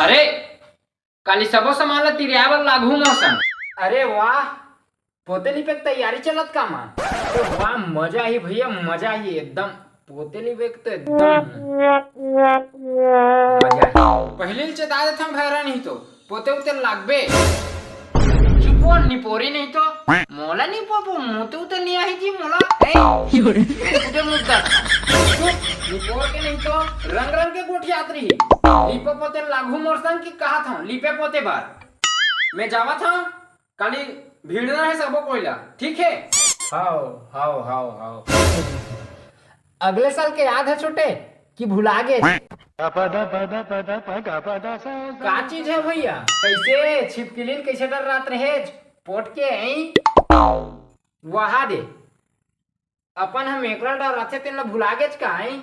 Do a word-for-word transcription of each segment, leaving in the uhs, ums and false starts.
अरे, काली सबो सामान ला तिरिया बर लागू मौसम। अरे वाह, पोते लिपे के तैयारी चलत का मा? अरे वाह, मजा ही भैया, मजा ही एकदम। पोते लिपे के तो एकदम मजा ही। पहले ले चेता देथन भैरा, नहीं तो पोते उते लागबे। चुप हो, निपोरी नहीं तो। मोला निपोबो, मोते उते नहीं आही जी मोला। ए, तुझे मुद्दा। चुप, निपोर के नहीं तो रंग रंग के गोठियात रही। लिपे पोते लागू मोर संग की कहा था, लिपे पोते बार। मैं जावा था, काली भीड़ना है सबो कोई ला, ठीक है? हाव, हाव, हाव, हाव। अगले साल के याद है छोटे कि भुला गे? का चीज है भैया? कैसे छिपकली ल कैसे डर्रात रहेच? पोट के, हैं? वहा दे। अपन ह मेकरा डर्राथे, तेन ल भुला गेच का, हैं?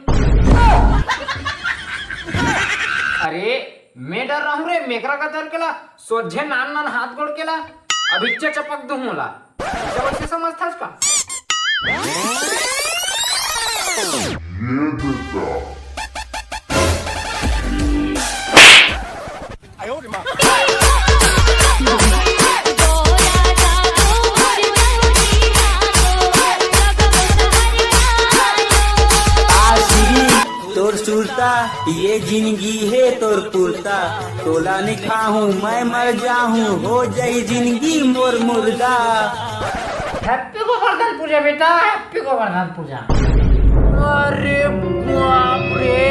अरे, मैं डर्राहूं रे मेकरा कतर के ला, सोझे नान नान हाथ गोड़ के ला, अभिच्चे चपक दूं ओला। ऐसे वैसे समझथस का? ये बेटा। आशिकी तोर सुरता, ये जिंदगी हे तोर पुरता। तोला नहीं खाहूं, मैं मर जाहूं, हो जाई जिंदगी मोर मुर्दा। Happy गोवर्धन पूजा बेटा, Happy गोवर्धन पूजा। अरे बाप रे,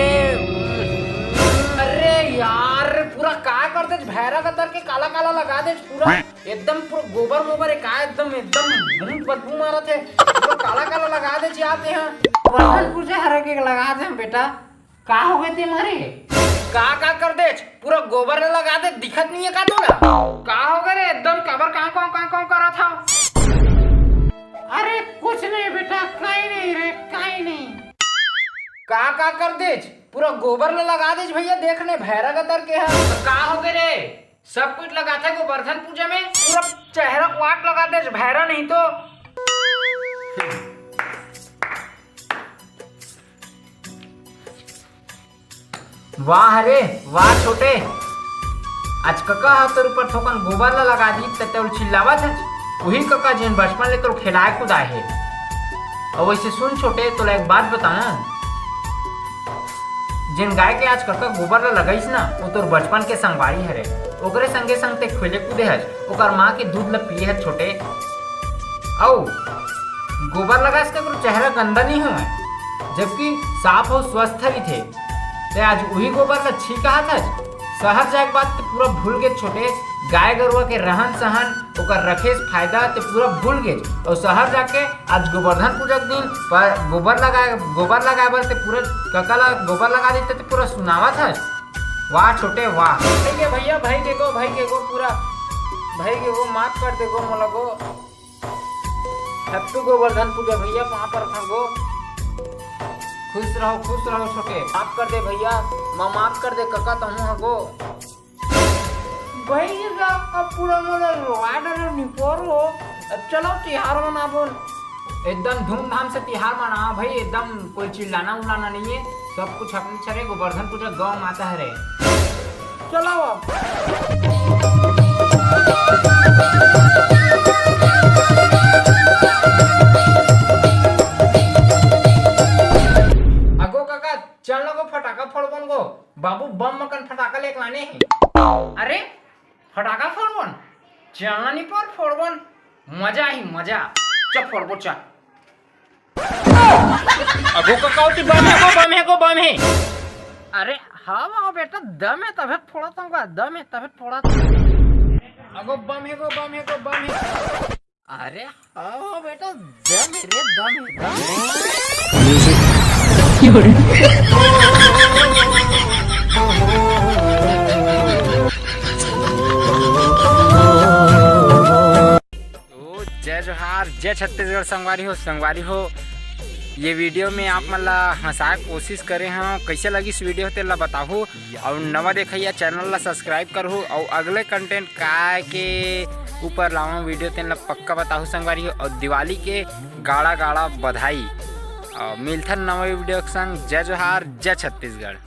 अरे यार, पूरा का कर देच, भैरा कतर के काला काला लगा देच पूरा। एकदम पूरा गोबर मोबर हे का, एकदम, एकदम बहुत बदबू मारत हे। पूरा काला काला लगा देच यार तेहा। गोवर्धन पूजा हरे के लगा दे बेटा। का हो गे ते मारे? का, का कर देच? पूरा गोबर ल लगा दे, दिखत नहीं है का तोला? का हो गे रे? एकदम काबर कांव, कांव, कांव, कांव करत हव? अरे कुछ नहीं बेटा, काई नहीं रे, काई नहीं। का, का कर देच? पूरा गोबर ल लगा देच भैया, देख ने भैरा कतर के ह। तो का हो गे रे? सब कुछ लगाथे गोवर्धन पूजा में, पूरा चेहरा क्वाट लगा देच भैरा नहीं तो। वाह रे, वाह छोटे। आज कका ह तोर ऊपर थोकन गोबर ला लगा दी, त तोर चिल्लावत हच। उही कका जेन बचपन ले तोर खेलाए कुदाए हे। अउ वैसे सुन छोटे, तोला एक बात बताऊं, जेन गाय के आज कका गोबर ला लगाइस ना, वो तोर बचपन के संगवारी हरे। ओकरे संगे संग ते खेले कूदे हच, ओकर माँ के दूध ला पिए हच छोटे। अउ गोबर लगाए से ककरो चेहरा गंदा नहीं होवय, जबकि साफ अउ स्वस्थ रहिथे। ते आज उही गोबर ला छी कहत हच। शहर जाए के बाद ते पूरा भूल गेच छोटे, गाय गरुआ के रहन सहन, ओकर रखे से फायदा ते पूरा भूल गेच। अउ शहर जाके आज गोवर्धन पूजा के दिन पर गोबर लगाए, गोबर लगाए बर ते पूरा कका ला गोबर लगा देते ते पूरा सुनावत हच। वाह छोटे वाह। भई गे भैया, भई गे गो, भई गे गो पूरा, भई गे गो, माफ कर दे गो मोला गो। Happy गोवर्धन पूजा भैया, पाँव परथंव गो। खुश रहो, खुश रहो छोटे। माफ कर दे भैया, माँ माफ कर दे कका, तहूँ ह गो। भई गे गा, अब पूरा मोला रोवा डरे निपोर हो। अब चलो तिहार मनाबो। एकदम धूमधाम से तिहार मनावा भई, एकदम कोई चिल्लाना उल्लाना नहीं है, सब कुछ अपने छरे गोवर्धन पूजा गौ माता हरे। चलो अब। अगो कका, चल न गो फटाका फोड़बन गो, बाबू बम मकन फटाका लेके लाने हे। अरे फटाका फोड़बन, चल न निपोर फोड़बन, मजा ही मजा। चल फोड़बो चल। अगो कका ओती बम हे गो, बम हे गो, बम हे। अरे हाँ बाबा बेटा, दम हे तभे फोड़त हंव गा, दम हे तभे फोड़त हंव। अगो बम हे गो, बम हे गो, बम हे। अरे हाँ बेटा, दम हे रे, दम हे, दम हे। Music. जय जोहार, जय छत्तीसगढ़ संगवारी हो। संगवारी हो, ये वीडियो में आप मन ला हंसाए के कोशिश करे हंव। कइसे लगिस वीडियो, तेला बताहू। अउ नवा देखइया, चैनल ला सब्सक्राइब करहू अउ अगले कंटेंट काय के ऊपर लावंव वीडियो, तेन ला पक्का बताहू संगवारी हो। अउ दिवाली के गाड़ा गाड़ा बधाई। अउ मिलथन नवा वीडियो के संग। जय जोहार, जय छत्तीसगढ़।